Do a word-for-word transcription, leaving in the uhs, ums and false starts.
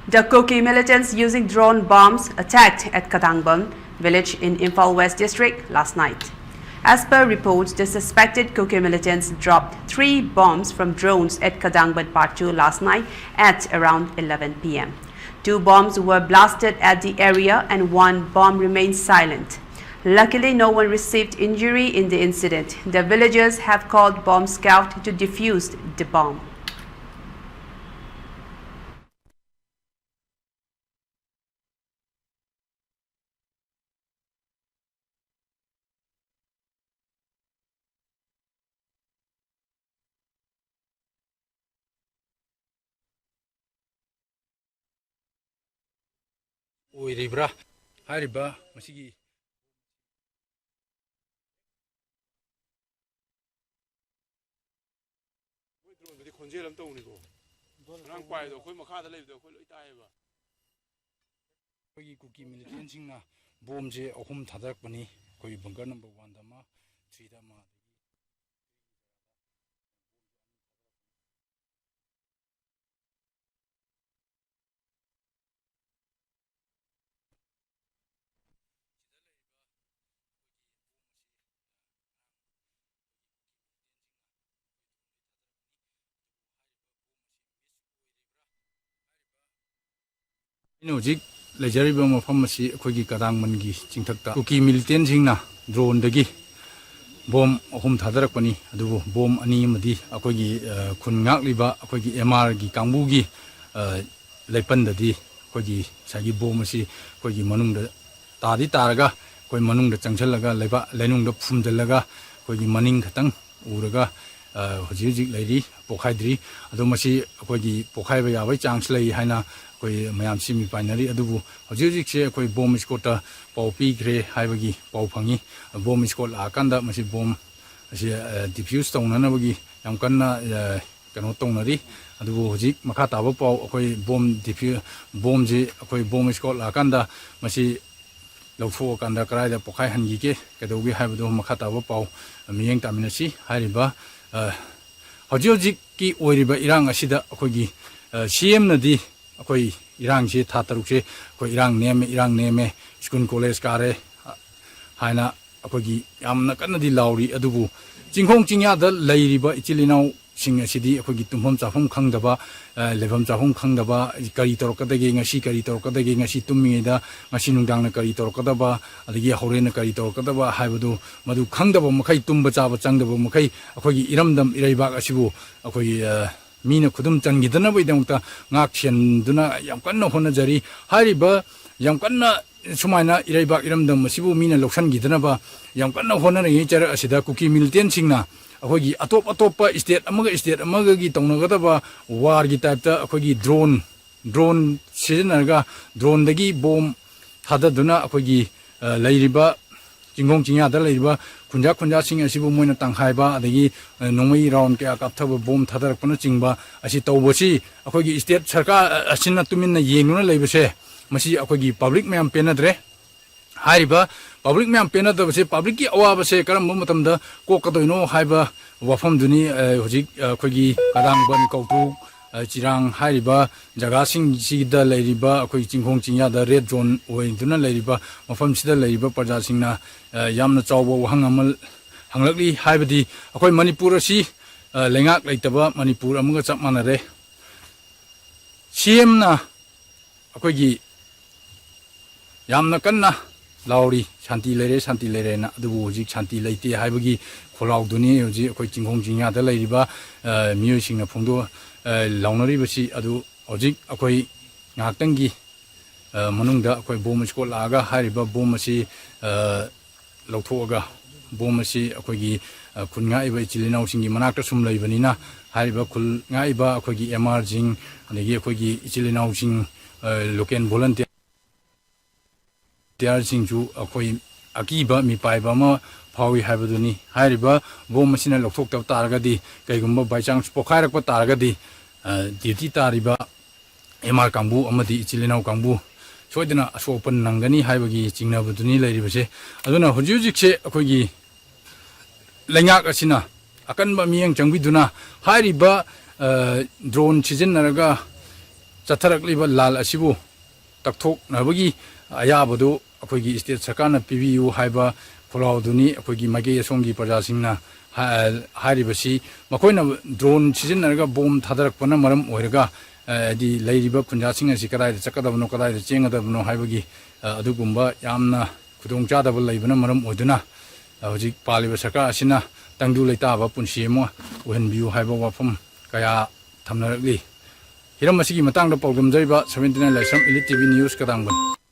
The Kuki militants using drone bombs attacked at Kadangban village in Imphal West district last night. As per reports, the suspected Kuki militants dropped three bombs from drones at Kadangban Pachu last night at around eleven p m. Two bombs were blasted at the area and one bomb remained silent. Luckily, no one received injury in the incident. The villagers have called bomb squad to defuse the bomb. ꯑꯣꯏꯔꯤꯕ꯭ꯔꯥ ꯍꯥꯏꯔꯤꯕ ꯃꯁꯤꯒꯤ ꯃꯣꯏ ꯗ꯭ꯔꯣꯟꯗꯨꯗꯤ ꯈꯣꯟꯖꯦꯜ ꯑꯃ ꯇꯧꯕꯅꯤꯀꯣ꯫ ꯉꯔꯥꯡ ꯄꯥꯏꯗꯣ ꯑꯩꯈꯣꯏ ꯃꯈꯥꯗ ꯂꯩꯕꯗꯣ ꯑꯩꯈꯣꯏ ꯂꯣꯏ ꯇꯥꯏꯌꯦꯕ꯫ ꯑꯩꯈꯣꯏꯒꯤ ꯀꯨꯀꯤ ꯃꯤꯂꯤꯇꯦꯟꯁꯤꯡꯅ ꯕꯣꯝꯁꯦ ꯑꯍꯨꯝ ꯊꯥꯗꯔꯛꯄꯅꯤ꯫ ꯑꯩꯈꯣꯏꯒꯤ ꯕꯪꯀꯔ ꯅꯝꯕꯔ ꯋꯥꯟꯗ ꯑꯃ, ꯊ꯭ꯔꯤꯗ ꯑꯃ, ꯑꯗꯒꯤ ꯑꯩꯅ ꯍꯧꯖꯤꯛ ꯂꯩꯖꯔꯤꯕ ꯃꯐꯝ ꯑꯁꯤ ꯑꯩꯈꯣꯏꯒꯤ ꯀꯗꯥꯡꯃꯟꯒꯤ ꯆꯤꯡꯊꯛꯇ ꯀꯨꯀꯤ ꯃꯤꯂꯤꯇꯦꯟꯁꯤꯡꯅ ꯗ꯭ꯔꯣꯟꯗꯒꯤ ꯕꯣꯝ ꯑꯍꯨꯝ ꯊꯥꯗꯔꯛꯄꯅꯤ꯫ ꯑꯗꯨꯕꯨ ꯕꯣꯝ ꯑꯅꯤ ꯑꯃꯗꯤ ꯑꯩꯈꯣꯏꯒꯤ, ꯑ, ꯈꯨꯟ ꯉꯥꯛꯂꯤꯕ ꯑꯩꯈꯣꯏꯒꯤ ꯑꯦꯝ ꯑꯥꯔꯒꯤ ꯀꯥꯡꯕꯨꯒꯤ, ꯑ, ꯂꯩꯄꯟꯗꯗꯤ ꯑꯩꯈꯣꯏꯒꯤ ꯉꯁꯥꯏꯒꯤ ꯕꯣꯝ ꯑꯁꯤ ꯑꯩꯈꯣꯏꯒꯤ ꯃꯅꯨꯡꯗ ꯇꯥꯗꯤ ꯇꯥꯔꯒ ꯑꯩꯈꯣꯏ ꯃꯅꯨꯡꯗ ꯆꯪꯁꯤꯜꯂꯒ ꯂꯩꯕꯥꯛ ꯂꯩꯅꯨꯡꯗ ꯐꯨꯝꯖꯤꯜꯂꯒ ꯑꯩꯈꯣꯏꯒꯤ ꯃꯅꯤꯡ ꯈꯛꯇꯪ ꯎꯔꯒ, ꯑ, ꯍꯧꯖꯤꯛ ꯍꯧꯖꯤꯛ ꯂꯩꯔꯤ, ꯄꯣꯛꯈꯥꯏꯗ꯭ꯔꯤ꯫ ꯑꯗꯣ ꯃꯁꯤ ꯑꯩꯈꯣꯏꯒꯤ ꯄꯣꯛꯈꯥꯏꯕ ꯌꯥꯕꯒꯤ ꯆꯥꯟꯁ ꯂꯩ ꯍꯥꯏꯅ ꯑꯩꯈꯣꯏ ꯃꯌꯥꯝ ꯁꯤꯟꯃꯤ ꯄꯥꯏꯅꯔꯤ꯫ ꯑꯗꯨꯕꯨ ꯍꯧꯖꯤꯛ ꯍꯧꯖꯤꯛꯁꯦ ꯑꯩꯈꯣꯏ ꯕꯣꯝ ꯁ꯭ꯀꯣꯠꯇ ꯄꯥꯎ ꯄꯤꯈ꯭ꯔꯦ ꯍꯥꯏꯕꯒꯤ ꯄꯥꯎ ꯐꯪꯉꯤ꯫ ꯕꯣꯝ ꯁ꯭ꯀꯣꯠ ꯂꯥꯛꯑꯀꯥꯟꯗ ꯃꯁꯤ ꯕꯣꯝ ꯑꯁꯤ, ꯑ, ꯗꯤꯐ꯭ꯌꯨꯁ ꯇꯧꯅꯅꯕꯒꯤ ꯌꯥꯝ ꯀꯟꯅ, ꯑ, ꯀꯩꯅꯣ ꯇꯧꯅꯔꯤ꯫ ꯑꯗꯨꯕꯨ ꯍꯧꯖꯤꯛ ꯃꯈꯥ ꯇꯥꯕ ꯄꯥꯎ ꯑꯩꯈꯣꯏ ꯕꯣꯝ ꯗꯤꯐ꯭ꯌꯨ-, ꯕꯣꯝꯁꯤ ꯑꯩꯈꯣꯏ ꯕꯣꯝ ꯁ꯭ꯀꯣꯠ ꯂꯥꯛꯑꯀꯥꯟꯗ ꯃꯁꯤ ꯂꯧꯊꯣꯛꯑꯀꯥꯟꯗ ꯀꯗꯥꯏꯗ ꯄꯣꯛꯈꯥꯏꯍꯟꯈꯤꯒꯦ, ꯀꯩꯗꯧꯒꯦ ꯍꯥꯏꯕꯗꯨ ꯃꯈꯥ ꯇꯥꯕ ꯄꯥꯎ ꯃꯤꯠꯌꯦꯡ ꯇꯥꯃꯤꯟꯅꯁꯤ꯫ ꯍꯥꯏꯔꯤꯕ, ꯑ, ꯍꯧꯖꯤꯛ ꯍꯧꯖꯤꯛꯀꯤ ꯑꯣꯏꯔꯤꯕ ꯏꯔꯥꯡ ꯑꯁꯤꯗ ꯑꯩꯈꯣꯏꯒꯤ, ꯑ, ꯁꯤ ꯑꯦꯝꯅꯗꯤ ꯑꯩꯈꯣꯏ ꯏꯔꯥꯡꯁꯤ ꯊꯥ ꯇꯔꯨꯛꯁꯦ ꯑꯩꯈꯣꯏ ꯏꯔꯥꯡ ꯅꯦꯝꯃꯦ, ꯏꯔꯥꯡ ꯅꯦꯝꯃꯦ, ꯁ꯭ꯀꯨꯜ ꯀꯣꯂꯦꯖ ꯀꯥꯔꯦ ꯍꯥꯏꯅ ꯑꯩꯈꯣꯏꯒꯤ ꯌꯥꯝꯅ ꯀꯟꯅꯗꯤ ꯂꯥꯎꯔꯤ꯫ ꯑꯗꯨꯕꯨ ꯆꯤꯡꯈꯣꯡ ꯆꯤꯡꯌꯥꯗ ꯂꯩꯔꯤꯕ ꯏꯆꯤꯜ ꯏꯅꯥꯎꯁꯤꯡ ꯑꯁꯤꯗꯤ ꯑꯩꯈꯣꯏꯒꯤ ꯇꯨꯝꯐꯝ ꯆꯥꯐꯝ ꯈꯪꯗꯕ, ꯑ, ꯂꯩꯐꯝ ꯆꯥꯐꯝ ꯈꯪꯗꯕ, ꯀꯔꯤ ꯇꯧꯔꯛꯀꯗꯒꯦ, ꯉꯁꯤ ꯀꯔꯤ ꯇꯧꯔꯛꯀꯗꯒꯦ, ꯉꯁꯤ ꯇꯨꯝꯃꯤꯉꯩꯗ, ꯉꯁꯤ ꯅꯨꯡꯗꯥꯡꯅ ꯀꯔꯤ ꯇꯧꯔꯛꯀꯗꯕ, ꯑꯗꯒꯤ ꯍꯣꯔꯦꯟꯅ ꯀꯔꯤ ꯇꯧꯔꯛꯀꯗꯕ ꯍꯥꯏꯕꯗꯨ, ꯃꯗꯨ ꯈꯪꯗꯕ ꯃꯈꯩ, ꯇꯨꯝꯕ ꯆꯥꯕ ꯆꯪꯗꯕ ꯃꯈꯩ, ꯑꯩꯈꯣꯏꯒꯤ ꯏꯔꯝꯗꯝ ꯏꯔꯩꯕꯥꯛ ꯑꯁꯤꯕꯨ ꯑꯩꯈꯣꯏꯒꯤ, ꯑ, ꯃꯤꯅ ꯈꯨꯗꯨꯝ ꯆꯟꯈꯤꯗꯅꯕꯒꯤꯗꯃꯛꯇ ꯉꯥꯛ ꯁꯦꯟꯗꯨꯅ ꯌꯥꯝ ꯀꯟꯅ ꯍꯣꯠꯅꯖꯔꯤ꯫ ꯍꯥꯏꯔꯤꯕ ꯌꯥꯝ ꯀꯟꯅ ꯁꯨꯃꯥꯏꯅ ꯏꯔꯩꯕꯥꯛ ꯏꯔꯝꯗꯝ ꯑꯁꯤꯕꯨ ꯃꯤꯅ ꯂꯧꯁꯤꯟꯈꯤꯗꯅꯕ ꯌꯥꯝ ꯀꯟꯅ ꯍꯣꯠꯅꯔꯤꯉꯩ ꯆꯔꯛ ꯑꯁꯤꯗ ꯀꯨꯀꯤ ꯃꯤꯂꯤꯇꯦꯟꯁꯤꯡꯅ ꯑꯩꯈꯣꯏꯒꯤ ꯑꯇꯣꯞ ꯑꯇꯣꯞꯄ ꯁ꯭ꯇꯦꯠ ꯑꯃꯒ ꯁ꯭ꯇꯦꯠ ꯑꯃꯒꯒꯤ ꯇꯧꯅꯒꯗꯕ ꯋꯥꯔꯒꯤ ꯇꯥꯏꯞꯇ ꯑꯩꯈꯣꯏꯒꯤ ꯗ꯭ꯔꯣꯟ, ꯗ꯭ꯔꯣꯟ ꯁꯤꯖꯤꯟꯅꯔꯒ ꯗ꯭ꯔꯣꯟꯗꯒꯤ ꯕꯣꯝ ꯊꯥꯗꯗꯨꯅ ꯑꯩꯈꯣꯏꯒꯤ, ꯑ, ꯂꯩꯔꯤꯕ ꯆꯤꯡꯈꯣꯡ ꯆꯤꯡꯌꯥꯗ ꯂꯩꯔꯤꯕ ꯈꯨꯟꯖꯥ ꯈꯨꯟꯖꯥꯁꯤꯡ ꯑꯁꯤꯕꯨ ꯃꯣꯏꯅ ꯇꯪꯈꯥꯏꯕ, ꯑꯗꯒꯤ, ꯑ, ꯅꯣꯡꯃꯩ ꯔꯥꯎꯟ ꯀꯌꯥ ꯀꯥꯞꯊꯕ, ꯕꯣꯝ ꯊꯥꯗꯔꯛꯄꯅꯆꯤꯡꯕ ꯑꯁꯤ ꯇꯧꯕꯁꯤ ꯑꯩꯈꯣꯏꯒꯤ ꯁ꯭ꯇꯦꯠ ꯁꯔꯀꯥꯔ, ꯑ, ꯑꯁꯤꯅ ꯇꯨꯃꯤꯟꯅ ꯌꯦꯡꯗꯨꯅ ꯂꯩꯕꯁꯦ, ꯃꯁꯤ ꯑꯩꯈꯣꯏꯒꯤ ꯄꯕ꯭ꯂꯤꯛ ꯃꯌꯥꯝ ꯄꯦꯟꯅꯗ꯭ꯔꯦ꯫ ꯍꯥꯏꯔꯤꯕ ꯄꯕ꯭ꯂꯤꯛ ꯃꯌꯥꯝ ꯄꯦꯟꯅꯗꯕꯁꯦ, ꯄꯕ꯭ꯂꯤꯛꯀꯤ ꯑꯋꯥꯕꯁꯦ ꯀꯔꯝꯕ ꯃꯇꯝꯗ ꯀꯣꯛꯀꯗꯣꯏꯅꯣ ꯍꯥꯏꯕ ꯋꯥꯐꯝꯗꯨꯅꯤ, ꯑ, ꯍꯧꯖꯤꯛ, ꯑ, ꯑꯩꯈꯣꯏꯒꯤ ꯀꯗꯥꯡꯕꯟ, ꯀꯧꯇ꯭ꯔꯨꯛ, ꯑ, ꯆꯤꯔꯥꯡ ꯍꯥꯏꯔꯤꯕ ꯖꯒꯥꯁꯤꯡꯁꯤꯗ ꯂꯩꯔꯤꯕ ꯑꯩꯈꯣꯏ ꯆꯤꯡꯈꯣꯡ ꯆꯤꯡꯌꯥꯗ ꯔꯦꯗ ꯖꯣꯟ ꯑꯣꯏꯗꯨꯅ ꯂꯩꯔꯤꯕ ꯃꯐꯝꯁꯤꯗ ꯂꯩꯔꯤꯕ ꯄ꯭ꯔꯖꯥꯁꯤꯡꯅ, ꯑ, ꯌꯥꯝꯅ ꯆꯥꯎꯕ ꯋꯥꯍꯪ ꯑꯃ ꯍꯪꯂꯛꯂꯤ꯫ ꯍꯥꯏꯕꯗꯤ ꯑꯩꯈꯣꯏ ꯃꯅꯤꯄꯨꯔ ꯑꯁꯤ, ꯑ, ꯂꯩꯉꯥꯛ ꯂꯩꯇꯕ ꯃꯅꯤꯄꯨꯔ ꯑꯃꯒ ꯆꯞ ꯃꯥꯟꯅꯔꯦ꯫ ꯁꯤ ꯑꯦꯝꯅ ꯑꯩꯈꯣꯏꯒꯤ ꯌꯥꯝꯅ ꯀꯟꯅ ꯂꯥꯎꯔꯤ, "ꯁꯥꯟꯇꯤ ꯂꯩꯔꯦ, ꯁꯥꯟꯇꯤ ꯂꯩꯔꯦꯅ"꯫ ꯑꯗꯨꯕꯨ ꯍꯧꯖꯤꯛ ꯁꯥꯟꯇꯤ ꯂꯩꯇꯦ ꯍꯥꯏꯕꯒꯤ ꯈꯣꯜꯂꯥꯎꯗꯨꯅꯤ ꯍꯧꯖꯤꯛ ꯑꯩꯈꯣꯏ ꯆꯤꯡꯈꯣꯡ ꯆꯤꯡꯌꯥꯗ ꯂꯩꯔꯤꯕ, ꯑ, ꯃꯤꯑꯣꯏꯁꯤꯡꯅ ꯐꯣꯡꯗꯣꯛ-, ꯑ, ꯂꯥꯎꯅꯔꯤꯕꯁꯤ꯫ ꯑꯗꯨ ꯍꯧꯖꯤꯛ ꯑꯩꯈꯣꯏ ꯉꯥꯏꯍꯥꯛꯇꯪꯒꯤ, ꯑ, ꯃꯅꯨꯡꯗ ꯑꯩꯈꯣꯏ ꯕꯣꯝ ꯁ꯭ꯀꯣꯠ ꯂꯥꯛꯑꯒ ꯍꯥꯏꯔꯤꯕ ꯕꯣꯝ ꯑꯁꯤ, ꯑ, ꯂꯧꯊꯣꯛꯑꯒ ꯕꯣꯝ ꯑꯁꯤ ꯑꯩꯈꯣꯏꯒꯤ, ꯑ, ꯈꯨꯟ ꯉꯥꯛꯏꯕ ꯏꯆꯤꯜ ꯏꯅꯥꯎꯁꯤꯡꯒꯤ ꯃꯅꯥꯛꯇ ꯁꯨꯝ ꯂꯩꯕꯅꯤꯅ, ꯍꯥꯏꯔꯤꯕ ꯈꯨꯜ ꯉꯥꯛꯏꯕ ꯑꯩꯈꯣꯏꯒꯤ ꯑꯦꯝ ꯑꯥꯔꯁꯤꯡ, ꯑꯗꯒꯤ ꯑꯩꯈꯣꯏꯒꯤ ꯏꯆꯤꯜ ꯏꯅꯥꯎꯁꯤꯡ, ꯑ, ꯂꯣꯀꯦꯜ ꯚꯣꯂꯟꯇꯤꯌꯔ ꯇꯤꯌꯥꯔꯁꯤꯡꯁꯨ ꯑꯩꯈꯣꯏ ꯑꯀꯤꯕ ꯃꯤꯄꯥꯏꯕ ꯑꯃ ꯐꯥꯎꯏ ꯍꯥꯏꯕꯗꯨꯅꯤ꯫ ꯍꯥꯏꯔꯤꯕ ꯕꯣꯝ ꯑꯁꯤꯅ ꯂꯧꯊꯣꯛꯇꯕ ꯇꯥꯔꯒꯗꯤ, ꯀꯩꯒꯨꯝꯕ by chance ꯄꯣꯈꯥꯏꯔꯛꯄ ꯇꯥꯔꯒꯗꯤ, ꯑ, ꯗ꯭ꯌꯨꯇꯤ ꯇꯥꯔꯤꯕ ꯑꯦꯝ ꯑꯥꯔ ꯀꯥꯡꯕꯨ ꯑꯃꯗꯤ ꯏꯆꯤꯜ ꯏꯅꯥꯎ ꯀꯥꯡꯕꯨ ꯁꯣꯏꯗꯅ ꯑꯁꯣꯛ ꯑꯄꯟ ꯅꯪꯒꯅꯤ ꯍꯥꯏꯕꯒꯤ ꯆꯤꯡꯅꯕꯗꯨꯅꯤ ꯂꯩꯔꯤꯕꯁꯦ꯫ ꯑꯗꯨꯅ ꯍꯧꯖꯤꯛ ꯍꯧꯖꯤꯛꯁꯦ ꯑꯩꯈꯣꯏꯒꯤ ꯂꯩꯉꯥꯛ ꯑꯁꯤꯅ ꯑꯀꯟꯕ ꯃꯤꯠꯌꯦꯡ ꯆꯪꯕꯤꯗꯨꯅ ꯍꯥꯏꯔꯤꯕ, ꯑ, ꯗ꯭ꯔꯣꯟ ꯁꯤꯖꯤꯟꯅꯔꯒ ꯆꯠꯊꯔꯛꯂꯤꯕ ꯂꯥꯜ ꯑꯁꯤꯕꯨ ꯇꯛꯊꯣꯛꯅꯕꯒꯤ ꯑꯌꯥꯕꯗꯨ ꯑꯩꯈꯣꯏꯒꯤ state ꯁꯔꯀꯥꯔꯅ ꯄꯤꯕꯤꯌꯨ ꯍꯥꯏꯕ ꯈꯣꯜꯂꯥꯎꯗꯨꯅꯤ ꯑꯩꯈꯣꯏꯒꯤ ꯃꯥꯏꯀꯩ ꯑꯁꯣꯝꯒꯤ ꯄ꯭ꯔꯖꯥꯁꯤꯡꯅ ꯍꯥ-, ꯍꯥꯏꯔꯤꯕꯁꯤ꯫ ꯃꯈꯣꯏꯅ drone ꯁꯤꯖꯤꯟꯅꯔꯒ bomb ꯊꯥꯗꯔꯛꯄꯅ ꯃꯔꯝ ꯑꯣꯏꯔꯒ, ꯑ, ꯍꯥꯏꯗꯤ ꯂꯩꯔꯤꯕ ꯈꯨꯟꯖꯥꯁꯤꯡ ꯑꯁꯤ ꯀꯗꯥꯏꯗ ꯆꯠꯀꯗꯕꯅꯣ, ꯀꯗꯥꯏꯗ ꯆꯦꯟꯒꯗꯕꯅꯣ ꯍꯥꯏꯕꯒꯤ, ꯑ, ꯑꯗꯨꯒꯨꯝꯕ ꯌꯥꯝꯅ ꯈꯨꯗꯣꯡꯆꯥꯗꯕ ꯂꯩꯕꯅ ꯃꯔꯝ ꯑꯣꯏꯗꯨꯅ, ꯑ, ꯍꯧꯖꯤꯛ ꯄꯥꯜꯂꯤꯕ ꯁꯔꯀꯥꯔ ꯑꯁꯤꯅ ꯇꯪꯗꯨ ꯂꯩꯇꯥꯕ ꯄꯨꯟꯁꯤ ꯑꯃ ꯑꯣꯏꯍꯟꯕꯤꯌꯨ ꯍꯥꯏꯕ ꯋꯥꯐꯝ ꯀꯌꯥ ꯊꯝꯅꯔꯛꯂꯤ꯫ ꯍꯤꯔꯝ ꯑꯁꯤꯒꯤ ꯃꯇꯥꯡꯗ ꯄꯥꯎꯗꯝꯖꯔꯤꯕ seventy nine Laisram Elite T V News ꯀꯗꯥꯡꯕꯅꯤ꯫